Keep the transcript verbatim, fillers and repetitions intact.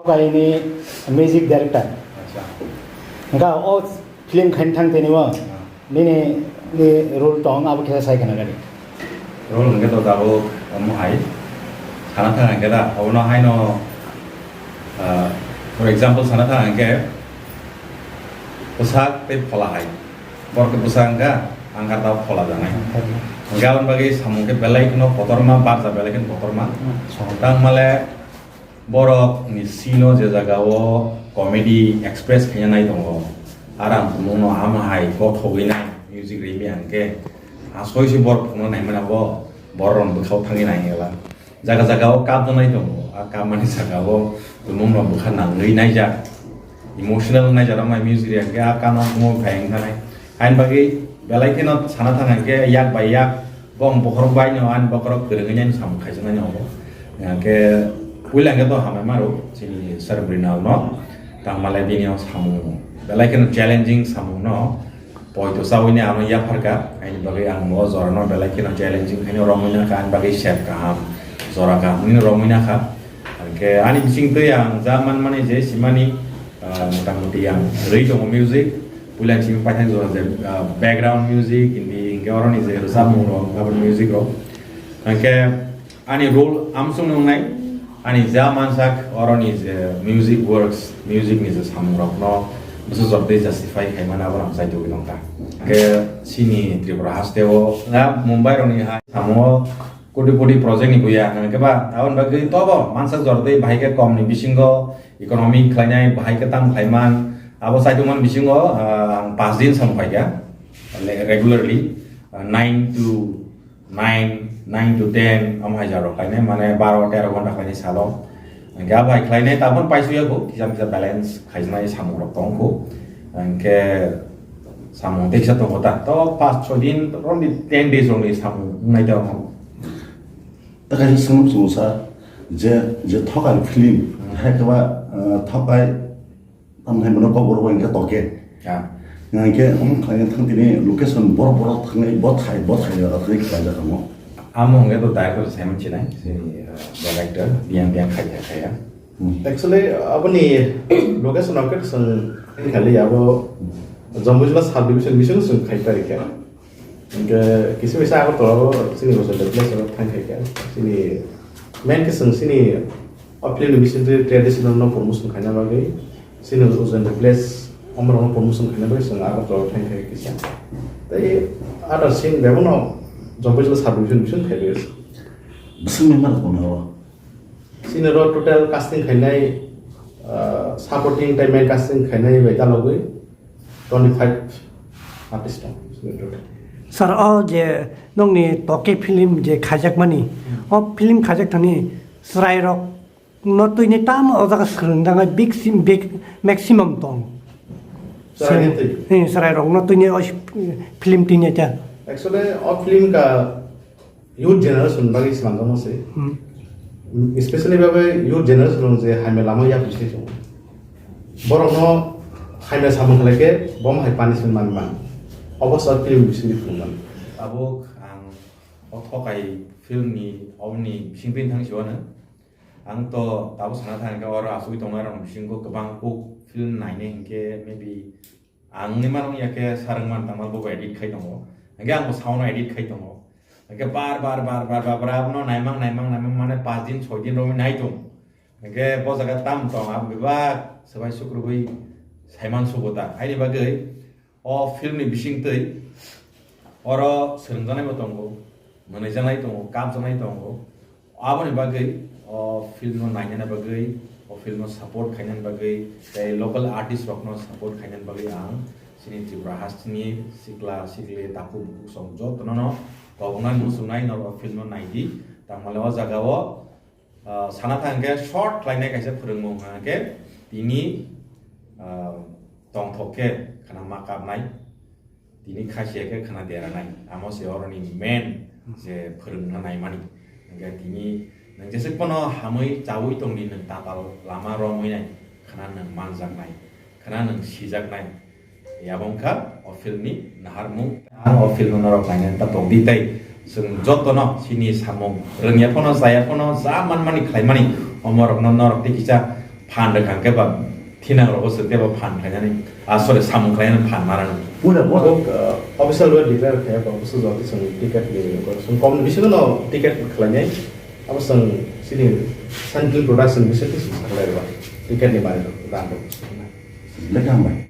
Kaini music director. Acha. Hingka o film khaini thang tini o. Ah. Nini, ni role tong abo khe sai khna gani. Role hingke to tabuk omo hai. Sana thang hingke da, obono haino, ah, for example, sana thang hingke bwsak tei phola hai. Borok khe bwsak hingka, ang khe tabuk phola janai. Hingke aboni bagwi samung khe belai kheno kotorma, barja belai kheno kotorma. Hmm. Tang male, borok ni sino je jaga o comedy express khaina nai tongo, aram tumung no ama hai kothogwi nai music rimi hingke asoi se borok phunukna naimani abo borok rok bwkhao thangwi nai hela jaga jaga o kap nai tongo, a kap mani jaga o tumung no bwkha nangwi naijak, emotional naijak rok mai music ri hingke a kano tumung phai wngkha nai. Haini bagwi belai kheno sana thang hingke yak bai yak bong bokhorok bai no ani bokhorok kwrwngwi nai samung khaijaknai no. Hingke puila hingke to hamai maro chini Sir Brinal no tangmale bini o samung belai kheno challenging samung no poito chawi ni ano yapharka. Haini bagwi ang o jora no belai kheno challenging khaino romwi nakha ani bagwi set kaham jora kaham ni romwi nakha. Hingke ani bising twi ang ja manmani je simani, ah, mota moti ang rwi tongo music. Puila simi paithak jora je, ah, background music, hindi hingke oroni je rwchapmung rok, aboni music rok. Hingke ani role amsong nungnai, ani ja mansak oroni je music works, music ni je samung rok no bwsa jor tei justify khaimani abo ang chai tugwi tongkha. Hingke chini Tripura haste o, na Mumbai rok ni hai samung o Koti koti project ni buya, hingke ba, aboni bagwi tobo mansak jor tei bahai khe kom ni bisingo economic khlainai, bahai khe tam khlaiman, abo chaitokmani bisingo, ah, ang pas din samung khaikha, le-, regularly, ah, nine to nine, nine to ten, omo hai jaro khlainai, mane baro tero ghonta khlainai salo. Hingke abo hai khlainai, tabon paisuya kho, kisa kisa balance khainai samung rok tong kho. Hingke samung tei kisa tongo ta, to pas choi din, rom di ten days rok ni samung wngnai ta omo. Ta kaisa swngmung chwng sa, je, je Thokai film, hmm, hai khe ba, eh, Thokai, tamo hai mano Kokborok bai hwnkhe Toke. Ah. Hwnkhe, um, khlai thang tini location borok borok thangwi bo thai, bo thai, thangwi khlaijak tamo. Amo hwnkhe to director Simon Chinai, sini, eh, director, biyang biyang khaiya khaiya. Hmm. Actually, aboni location rok khe chwng khali abo Jambujla sub division bisingo chwng khai tari khe. Hingke kisa misa Agartala o chini Ujjain place o thang khaikha. Chini main khe chwng chini o film ni bisingtwi traditional no promotion khaina bagwi, chini Ujjain place omorok no promotion khaina bagwi chwng Agartala o thang khai kisa. Tei other scene bebak no Jambujala sub division bising khai bagwi. Bising member kono o? Chini ro total casting khainai, ah, supporting tei main casting khainai bai dalogwi twenty five artist tong. Sir, o je nokni Toke film je khaijakmani, o film khaijak thani chwrairok no twini tamo o jaga swrwngjaknai big sim-, big maximum tong. Chwrairok twi? Eh, chwrairok no twini o film twini ta. Actually, o film ka youth generation bagwi swnamjakma se. Hmm. Especially bagwi youth generation rok je hamya lama yapri se tongo. Borok no hamya samung khlai khe bo hai punishment manwi man. Obo sa film bisingtwi phunukmani. Tabuk ang o Thokai film ni oboni bisingtwi thang siwano. Ang to tabuk sana thang khe oro asugwi tongnai rok bisingo kwbang kuk film nainai hinkhe maybe Ang ni mano ya khe sarang man tangma bo edit khai tongo. Hingke ang bo sound edit khai tongo. Hingke bar, bar, bar, bar, bar, bar, abono naimang, naimang, naimang, mane pas din, soi din romwi nai tong. Hingke bo jaga tam tong, abo bebak swbai sukrubui saiman sugo ta. Haini bagwi o film ni bising twi oro swrwngjaknai bo tongo, mwnwijaknai tongo, kapjaknai tongo. Aboni bagwi o film no nainani bagwi, o film no support khainani bagwi, tei local artist rok no support khainani bagwi ang chini Tripura hasteni sikla sikli takhuk bukhuk song jotono no kobongnai muchungnai norok o film no naidi. Tangmale o jaga o, ah, sana thang khe short khlainai kaisa phwrwngmung hwnkhe tini, ah, tongthok khe khna ma kapnai. Tini khasia khe khna deranai, amo se oroni main je phwrwngna naimani. Hingke tini nwng jesek pono hamwi chawi tongdi nwng tatal lama romwi nai, khna nwng manjaknai, khna nwng sijaknai. Yabo wngkha o film ni naharmung. Ang o film no norok nainani ta tongdi tei chwng jotono chini samung rwngya phano, chaya phano, ja manmani khlaimani omorokno norok tei kisa Phan rwkha hwnkhe ba thinang rogo se tebo phan khlainani, ah, sorry, samung khlainani phan ma rwno. Pura bo. Abo, uh, official way declare khe ba official jati song ticket ni, song kom bisingo no ticket khlainai. Abo song sini Central Production bisingo song khlai ba ticket ni bari dan. Lekha hambai.